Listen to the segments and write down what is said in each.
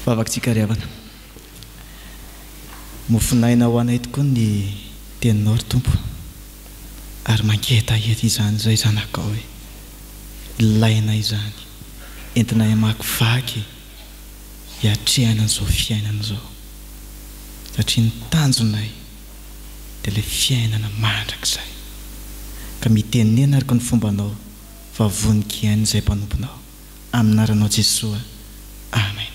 Vavakintsika ry havana. Mofon'aina ho anay tokoa ny teninao ry Tompo ary mangetaheta izany izay zanakao e. Ilaina izany entinay hamakivaky hiatrehana an'izao fiainana izao satria ny tanjonay dia ilay fiainana mandrakizay. Ka mitenena araka ny fombanao fa vonon-kihaino izay mpanomponao. Amin'ny anaranao Jesoa. Amen.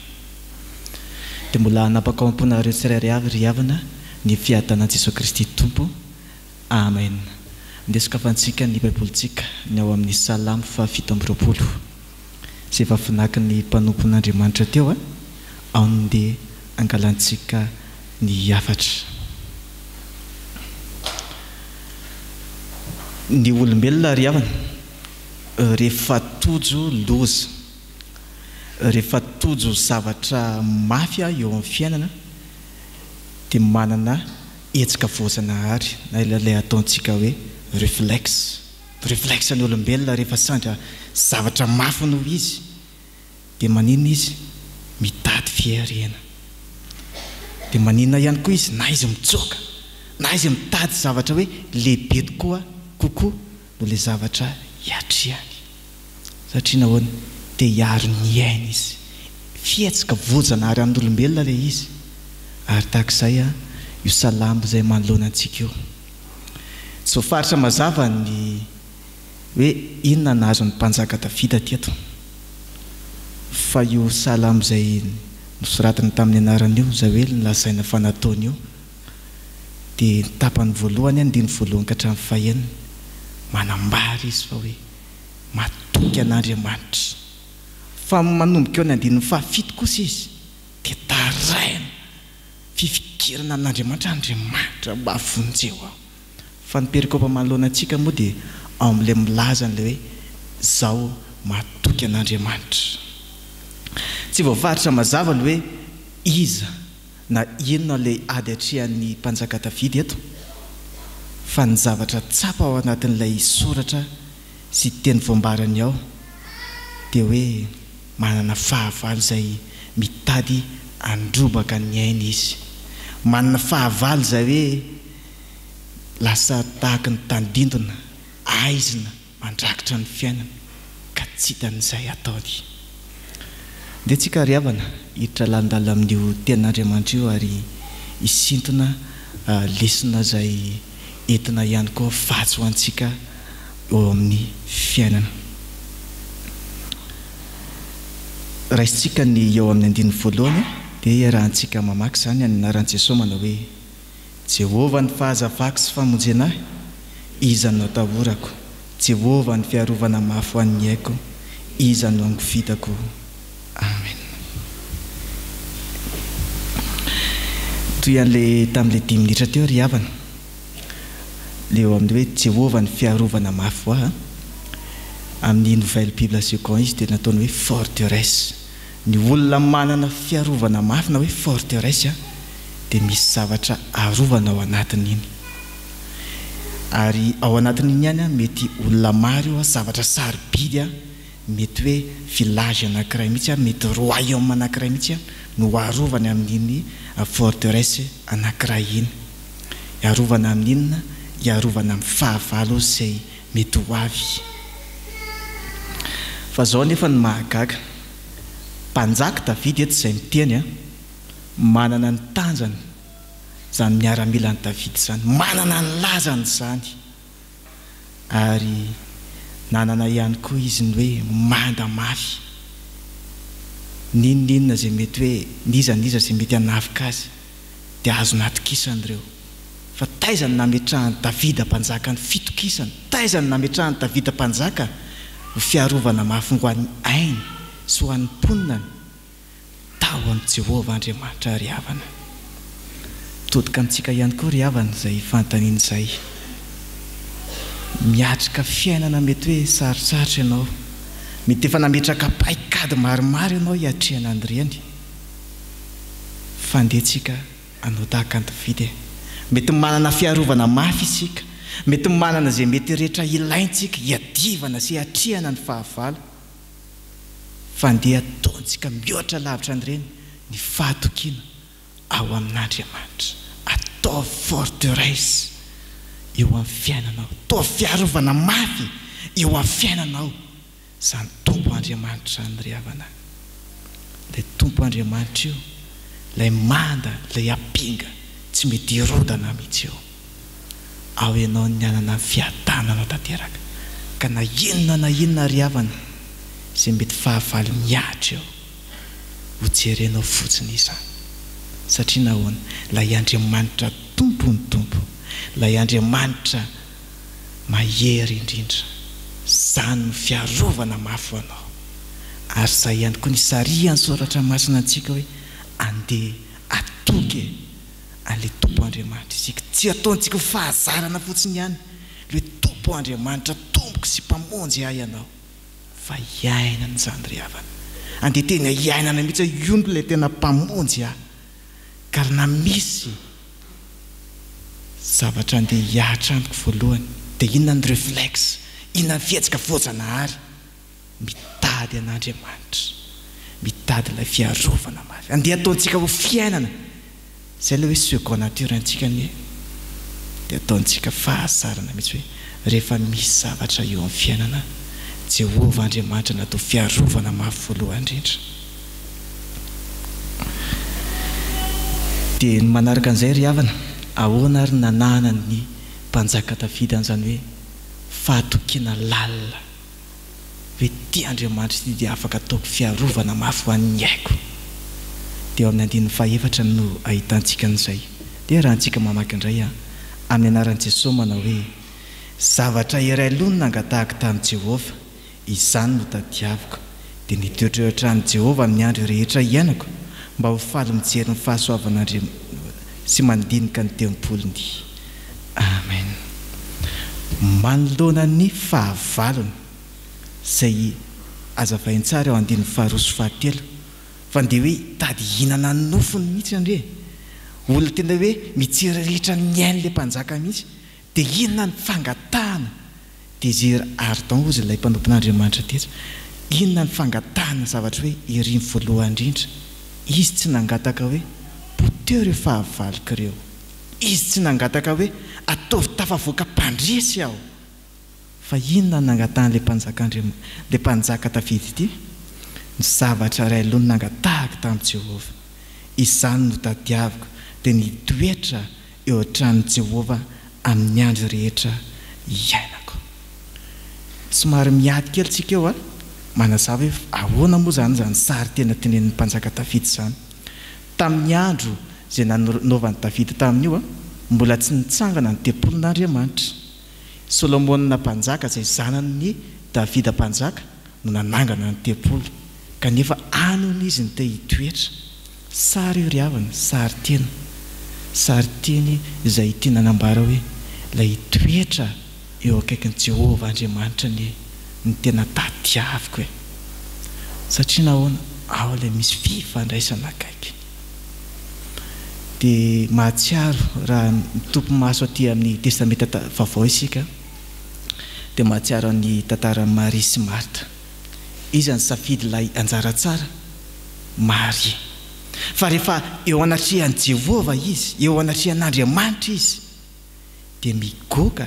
Dia mbola hanapaka ao am-ponareo tsirairay avy ry havana ny fiadanan'i Jesoa Kristy Tompo. Amen. Ndeha sokafantsika ny Baibolintsika ny ao amin'ny Salamo faha 27. Izay efa finaky ny mpanompon'Andriamanitra teo, ao no ndeha hangalantsika ny hafatra. Ny olombelona ry havana, rehefa tojo loza, rehefa tojo zavatra mafy eo amin'ny fiainana dia manana hetsika voajanahary na ilay ataontsika hoe reflexe. Reflexe ny olombelona rehefa sendra zavatra mafy noho izy dia maninona izy? Mitady fiherena. Dia maninona ihany koa izy? Na izy mitsoaka, na izy mitady zavatra hoe lehibe tokoa kokoa noho ilay zavatra iatrehany. Satria nahoana? Te hiaro ny ainy izy. Fihetsika voajanahary amin'olombelona ilay izy. Ary tahaka izay io salamo izay manoloana antsika io. Tsy voafaritra mazava ny hoe inona nahazo ny mpanjaka Davida teto. Fa io salamo izay nosoratany tamin'ny anarany io, izay hoe nolazaina fa nataony io, dia ny tapany voalohany, andininy voalohany ka hatramin'ny fahenina, manambara izy fa hoe matoky an'Andriamanitra. Fa manomboka eo amin'ny andininy fahafito kosa izy dia taraina fifikirana amin'Andriamanitra, Andriamanitra mba vonjeo aho. Fa ny perikopa manoloana antsika moa dia ao amin'ilay milaza an'ilay hoe izaho matoky an'Andriamanitra. Tsy voafaritra mazava ny hoe iza na inona ilay ady atrehan'ny mpanjaka Davida eto, fa ny zavatra tsapa ao anatin'ilay soratra sy teny voambarany ao dia hoe manana fahavalo izay mitady handrobaka ny ainy izy. Manana fahavalo izay hoe lasa tahaky ny tandindona, aizina, mandrakitra ny fiainana ka tsy hitany izay hataony. Ndeha tsika ry havana hiditra lalindalina amin'io tenin'Andriamanitra io ary hisintona lesona izay entina ihany koa vatsy ho antsika eo amin'ny fiainana. Raisintsika ny eo amin'ny andininy voalohany dia iarahantsika mamaky izany amin'ny anaran'i Jesoa manao hoe, Jehovah ny fahazavako sy famonjena ahy, iza no atahorako? Jehovah ny fiarovana mafy ho an'ny aiko, iza no angovitako? Amen. Toy an'ilay tamin'ilay dimy minitra teo ry havana, ilay eo amin'ny hoe Jehovah ny fiarovana mafy ho ahy, amin'ny Nouvelle Bible Second izy dia nataony hoe forteresse. Ny olona manana fiarovana mafy na hoe forteresse dia misy zavatra arovana ao anatin'iny. Ary ao anatin'iny ihany mety olona maro io, zavatra sarobidy, mety hoe village anankiray mihitsy, mety royaume anankiray mihitsy no arovany amin'iny forteresse anankiray iny. Iarovana amin'inona? Iarovana amin'ny fahavalo izay mety ho avy. Fa izao anefa no mahagaga, Mpanjaka Davida eto izay miteny an, manana ny tanjany izany miaramilan'i Davida izany, manana ny lazany izany, ary nanana ihany koa izy ny hoe manda mafy, n'inon'inona izay mety hoe n'iza n'iza izay mety hanafika azy dia azo natokisana ireo. Fa taiza no nametrahan'i Davida mpanjaka ny fitokisany? Taiza no nametrahan'i Davida mpanjaka ho fiarovana mafy ho an'ny ainy sy ho an'ny mponinany? Tao amin'i Jehovah Andriamanitra ry havana. Mitodika amintsika ihany koa ry havana izay fanontaniana izay. Miatrika fiainana mety hoe sarotsarotra ianao. Mety efa nametraka paikady maromaro ianao hiatrehana an'ireny. Fa andeha tsika Hanao tahaka an'i Davida e. Mety manana fiarovana mafy isika. Mety manana izay mety rehetra ilaintsika hiadivana sy hiatrehana ny fahavalo. Fa andeha ataontsika mihoatra lavitra an'ireny Ny fahatokiana ao amin'Andriamanitra. Ataovy forteresse eo amin'ny fiainanao. Ataovy fiarovana mafy eo amin'ny fiainanao izany Tompo Andriamanitra izany ry havana. Ilay Tompo Andriamanitra io, ilay manda, ilay ampinga tsy mety hirodana mihitsy eo. Ao ianao ny hanana ny fiadanana tanteraka. Ka na inona na inona ry havana izay mety fahavalo mihatra eo. Ho jerenao fotsiny izany. Satria nahoana? Ilay Andriamanitra Tompon'ny Tompo, ilay Andriamanitra mahery indrindra. Izany no fiarovana mafy ho anao. Ary izay ihany koa no isarihan'ny Soratra Masina antsika hoe andeha hatoky e! an'ilay Tompo Andriamanitra isika. Tsy ataontsika ho fahazarana fotsiny ihany ilay hoe Tompo Andriamanitra, Tompoko sy Mpamonjy ahy Ianao. Fa hiainana izany ry havana. Andeha tena hiainana mihitsy hoe io no ilay tena Mpamonjy ahy. Ka ry na misy zavatra andeha hihatra amiko voalohany dia inona ny reflexe, inona ny fihetsika voajanahary? Mitady an'Andriamanitra, mitady ilay fiarovana mafy. Andeha ataontsika ho fiainana. Izay ilay hoe second nature antsika anie dia ataontsika fahazarana mihitsy hoe rehefa misy zavatra eo amin'ny fiainana, Jehovah Andriamanitra no atao fiarovana mafy voalohany indrindra. Dia ny manaraka an'izay ry havana, ahoana ary ny nananan'ny mpanjaka Davida an'izany hoe fahatokiana lalina? Hoe ity Andriamanitra ity dia afaka ataoko fiarovana mafy ho an'ny aiko. Dia eo amin'ny andininy fahefatra no ahitantsika an'izay. Dia arahantsika mamaky indray an, amin'ny anaran'i Jesoa manao hoe, Zavatra iray loha no nangatahako tamin'i Jehovah, izany no tadiaviko, dia ny hitoetra eo an-tranon'i Jehovah amin'ny andro rehetra iainako, mba ho faly mijery ny fahasoavan'Andriamanitra sy mandinika ny tempoliny. Amen. Manoloana ny fahavalony, izay hazavainy tsara eo andininy faharoa sy fahatelo, fa ndeha hoe hitady hihinana ny nofony mihitsy anie e! Olona tena hoe mitsiriritra ny ain'ilay mpanjaka mihitsy, dia inona ny fangatahana Désir ardent hozy ilay mpanompon'Andriamanitra teto. Inona ny fangatahana zavatra hoe iriny voalohany indrindra? Izy tsy nangataka hoe poteho ireo fahavaloko ireo. Izy tsy nangataka hoe ataovy tafavoaka mpandresy aho. Fa inona no nangatahan'ilay mpanjaka Andriam ilay mpanjaka Davida ity? Ny zavatra iray aloha no nangatahako tamin'i Jehovah. Izany no tadiaviko, dia ny hitoetra eo an-tranon'i Jehovah amin'ny andro rehetra iainako. Somary miady kely tsika eo a! Manazava hoe ahoana moa izany izany sary tena tenenin'ny mpanjaka Davida izany. Tamin'ny andro izay nanaovan'i Davida tamin'io a, mbola tsy nitsangana ny tempolin'Andriamanitra. Solomona mpanjaka izay zanan'i Davida mpanjaka no nanangana ny tempoly, kanefa any hono izy no te hitoetra. Sary io ry havana, sary tena. Sary teny izay tiana hanambara hoe ilay hitoetra eo akaikin'i Jehovah Andriamanitra anie no tena tadiaviko e! Satria nahoana? Ao ilay misy fifandraisana akaiky. Dia mahatsiaro raha mitopy maso aty amin'ny Testamenta Vaovao isika dia mahatsiaro an'ny tantaran'i Maria sy Marta. Iza nisafidy ilay anjara tsara? Maria. Fa rehefa eo anatrehan'i Jehovah izy, eo anatrehan'Andriamanitra izy, dia migoka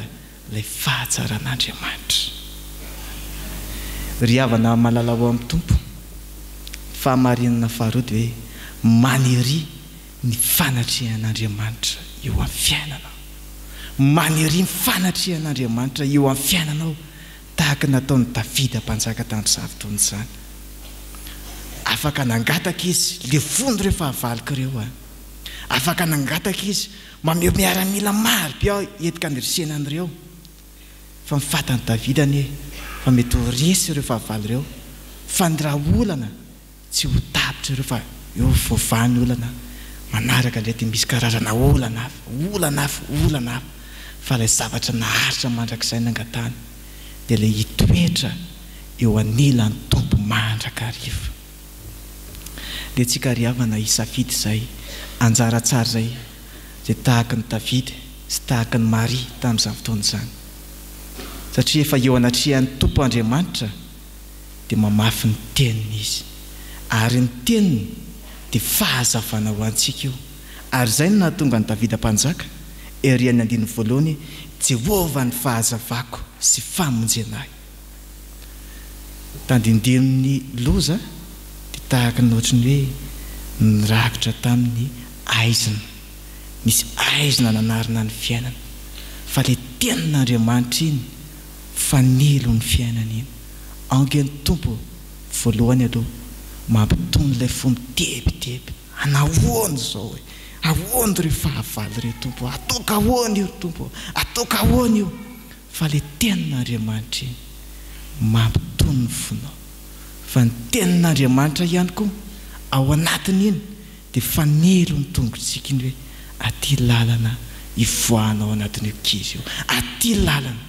ilay fahatsaran'Andriamanitra. Ry havana malala ao amin'ny Tompo, fahamarinana faharoa dia hoe maniria ny fanatrehan'Andriamanitra eo amin'ny fiainanao. Maniria ny fanatrehan'Andriamanitra eo amin'ny fiainanao tahaka ny nataon'i Davida mpanjaka tamin'izany fotoana izany. Afaka nangataka izy, levona ireo fahavaloko ireo aho. Afaka nangataka izy, mameho miaramila maro be aho entika handresena an'ireo. Fa ny fatan'i Davida anie fa mety ho resy ireo fahavalo ireo, fa ny raha olana tsy ho tapitra ireo fa eo voavaha ny olana manaraka indray dia misy karazana olana hafa, olana hafa, olana hafa, fa ilay zavatra naharitra mandrakizay nangatahany dia ilay hitoetra eo anilan'ny Tompo mandrakariva. Dia tsika ry havana hisafidy izay anjara tsara izay, izay tahaka an'i Davida sy tahaka an'i Maria tamin'izany fotoana izany. Satria efa eo anatrehan'ny Tompo Andriamanitra dia mamafy ny teniny izy. Ary ny teniny. Dia fahazavana ho antsika io. Ary izay no nahatonga an'i Davida Mpanjaka, ery amin'ny andininy voalohany, Jehovah ny fahazavako sy famonjena ahy. Tandindinin'ny loza dia tahaka ny ohatry ny hoe nirakitra tamin'ny aizina. Nisy aizina nanarona ny fiainana. Fa ilay tenin'Andriamanitra iny fanilo ny fiainana iny. Aoka ny Tompo voalohany aloha mampitony ilay fo mitebiteby. Anahoana izao e? Ahoana ireo fahavalo ireo Tompo ô? Ataoko ahoana io ry Tompo ô? Ataoko ahoana io? Fa ilay tenin'Andriamanitra iny mampitony ny fonao. Fa ny tenin'Andriamanitra ihany koa ao anatin'iny dia fanilo ny tongotsika iny hoe aty lalana hivoahana ao anatin'io kizo io. Aty lalana!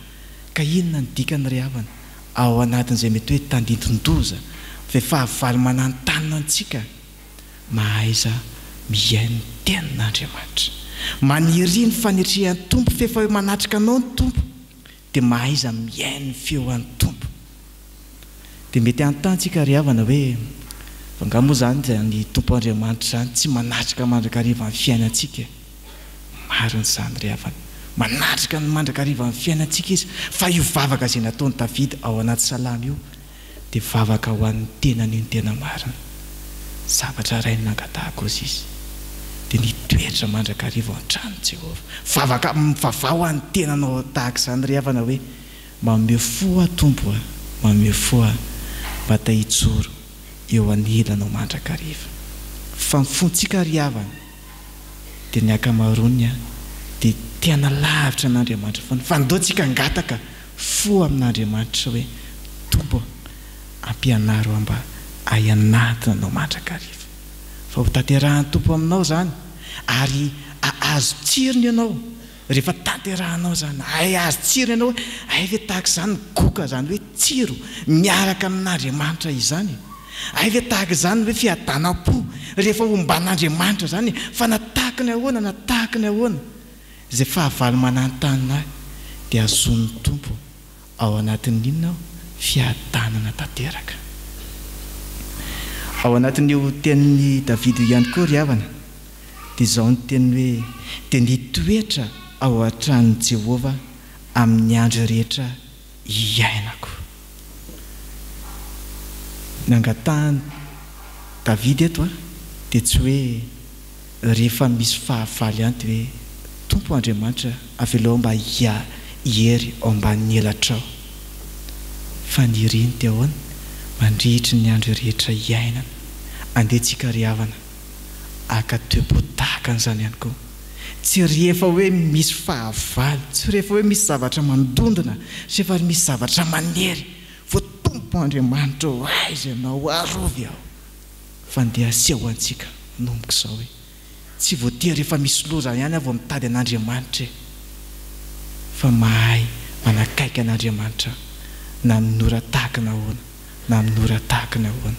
Ka inona ny dikany ry havana? Ao anatin'izay mety hoe tandindon-doza, izay fahavalo mananontanona antsika, Mahaiza mihaino ny tenin'Andriamanitra. Maniria ny fanetrehan'ny Tompo f'efa eo manatrika anao ny Tompo dia mahaiza mihaino ny feo an'ny Tompo. Dia mety hanontany tsika ry havana hoe, fa angaha moa izany izany Tompo Andriamanitra izany tsy manatrika mandrakariva ny fiainantsika e? Marina izany ry havana. Manatrika ny mandrakariva ny fiainantsika Izy, fa io vavaka izay nataon'i Davida ao anaty salamo io dia vavaka ho an'ny tenany io ny tena marina. Zavatra iray no nangatahako hozy izy, dia ny hitoetra mandrakariva ao an-tranon'i Jehovah. Vavaka, mivavaha ho an'ny tenanao tahaka izany ry havana hoe, Mameho fo aho Tompo a, mameho fo aho mba te hijoro eo anilanao mandrakariva. Fa ny fontsika ry havana dia ny ankamaroany dia te hanalavitra an'Andriamanitra foana. Fa ndao tsika hangataka fo amin'Andriamanitra hoe, Tompo ô, ampianaro aho mba hahay hanatona Anao mandrakariva. Fa ho tanterahan'ny Tompo aminao izany, ary hahazo tsirony ianao rehefa tanterahanao izany. Hahazo tsirony ianao hoe, hay ve tahaka izany ny goka izany hoe tsiro miaraka amin'Andriamanitra izany e? Hay ve tahaka izany ny hoe fiadanam-po rehefa omban'Andriamanitra izany e? Fa na tahaka ny ahoana na tahaka ny ahoana, izay fahavalo mananontanona ahy dia hazonin'ny Tompo ao anatin'ny inona aho? Fiadanana tanteraka. Ao anatin'io tenin'i Davida io ihany koa ry havana dia izao ny teniny hoe, Dia nitoetra ao an-tranon'i Jehovah amin'ny andro rehetra iainako. Nangatahan'i Davida eto dia tsy hoe rehefa misy fahavalo ihany dia hoe, Tompo Andriamanitra, avelao mba hiery ao ambanin'ny elatrao. Fa ny iriny dia ahoana? Mandritry ny andro rehetra iainana. Andeha tsika ry havana haka toe-po tahaka an'izany ihany koa. Tsy rehefa hoe misy fahavalo, tsy rehefa hoe misy zavatra mandondona, tsy rehefa misy zavatra manery vao Tompo Andriamanitra ô aiza ianao, arovy aho. Fa ndeha aseho antsika manomboka izao hoe tsy voatery rehefa misy loza ihany aho vao mitady an'Andriamanitra e! Fa mahay manakaiky an'Andriamanitra aho na amin'ny ora tahaka ny ahoana na amin'ny ora tahaka ny ahoana.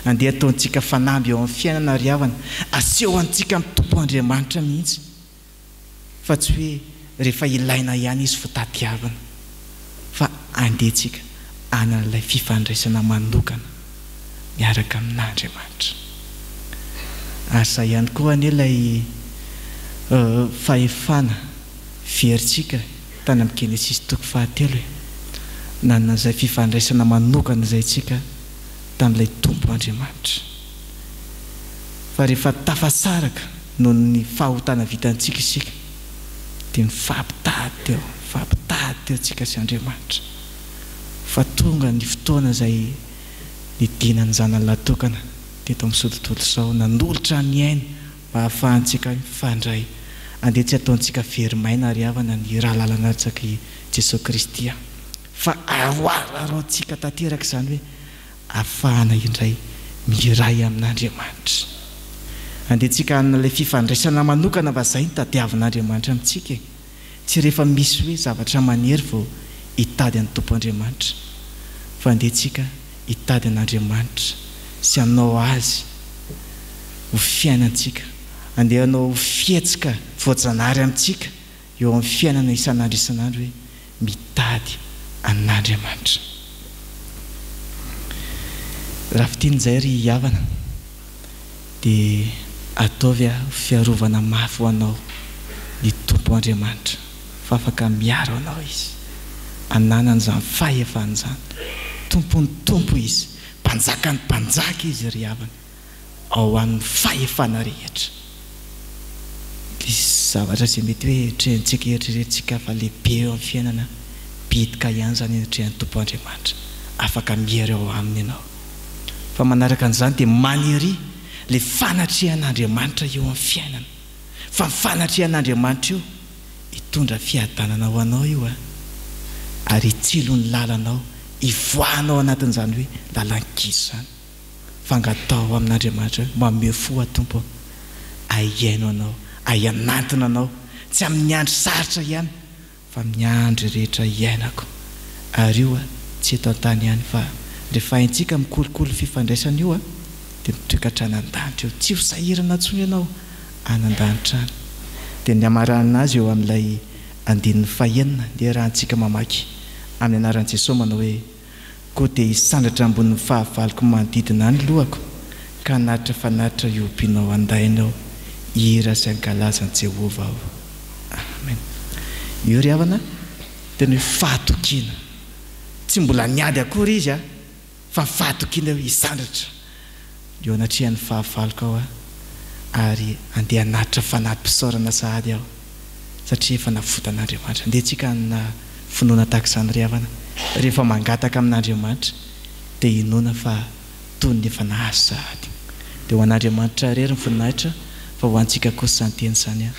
Andeha ataontsika fanamby eo amin'ny fiainana ry havana, aseho antsika amin'ny Tompo Andriamanitra mihitsy fa tsy hoe rehefa ilaina ihany izy vao tadiavina fa andeha tsika hanana ilay fifandraisana manokana miaraka amin'Andriamanitra. Ary izay ihany koa anie ilay fahefana verintsika tany amin'ny Genesisy toko fahatelo e! Nanana izay fifandraisana manokana izay isika tamin'ilay Tompo Andriamanitra. Fa rehefa tafasaraka noho ny fahotana vitantsika isika dia nifampitady teo, nifampitady teo tsika sy Andriamanitra. Fa tonga ny fotoana izay nidinan'ny Zanany Lahy-tokana teto amin'izao tontolo izao, nanolotra ny ainy mba hahafahantsika mifandray. Andeha tsy hataontsika very maina ry havana ny ra lalan'atsak'i Jesoa Kristy a! Fa aroaroantsika tanteraka izany hoe ahafahana indray miray amin'Andriamanitra. Andeha tsika hanana ilay fifandraisana manokana fa izay no tadiavin'Andriamanitra amintsika e! Tsy rehefa misy hoe zavatra manery vao hitady an'i Tompo Andriamanitra fa andeha tsika hitady an'Andriamanitra sy hanao Azy ho fiainantsika, andeha hanao ho fihetsika voajanahary amintsika eo amin'ny fiainana isan'andro isan'andro hoe mitady an'Andriamanitra. Raha fintinina izay ry havana. Dia ataovy ho fiarovana mafy ho anao ny Tompo Andriamanitra, fa afaka miaro anao Izy. Ananany izany fahefana izany. Tompon'ny tompo Izy, Mpanjakan'ny mpanjaka Izy ry havana, ao aminy fahefana rehetra. Ilay zavatra izay mety hoe eritreretintsika, eritreretintsika fa lehibe eo amin'ny fiainana, bitika ihany izany eo anatrehan'ny Tompo Andriamanitra. Afaka miery ao Aminy ianao. Fa manaraka an'izany dia maniria ilay fanatrehan'Andriamanitra eo amin'ny fiainana. Fa ny fanatrehan'Andriamanitra io, hitondra fiadanana ho anao io an! Ary hitsilo ny lalanao, hivoahanao anatin'izany hoe lalan-kizo izany. Fa angataho amin'Andriamanitra hoe, Mamehy fo aho Tompo ô, ahiaino anao, ahianantona anao, tsy amin'ny andro sarotra ihany, fa amin'ny andro rehetra iainako. Ary io tsy eto an-tany ihany fa rehefa haintsika mikolokolo fifandraisana io dia mitoetra hatrany an-danitra io. Tsy ho sahirana intsony ianao any an-danitra any. Dia ny hamaranana azy eo amin'ilay andininy fahenina, ndeha arahantsika mamaky amin'ny anaran'i Jesoa manao hoe, Koa dia hisandratra ambonin'ny fahavaloko manodidina ahy ny lohako, ka hanatitra fanatitra hihobianao an-dainy aho, hihira sy hankalaza an'i Jehovah aho. Amen. Io ry havana, tena hoe fahatokiana. Tsy mbola niady akory izy fa fahatokiana hoe hisandratra eo anatrehan'ny fahavaloko aho ary handeha hanatitra fanati-pisaorana sahady aho. satria efa navotan'Andriamanitra. Andeha tsika hanana finoana tahaka izany ry havana, rehefa mangataka amin'Andriamanitra dia inoana fa toy ny efa nahazo sahady. Dia ho an'Andriamanitra irery ny voninahitra fa ho antsika kosa izany teny izany.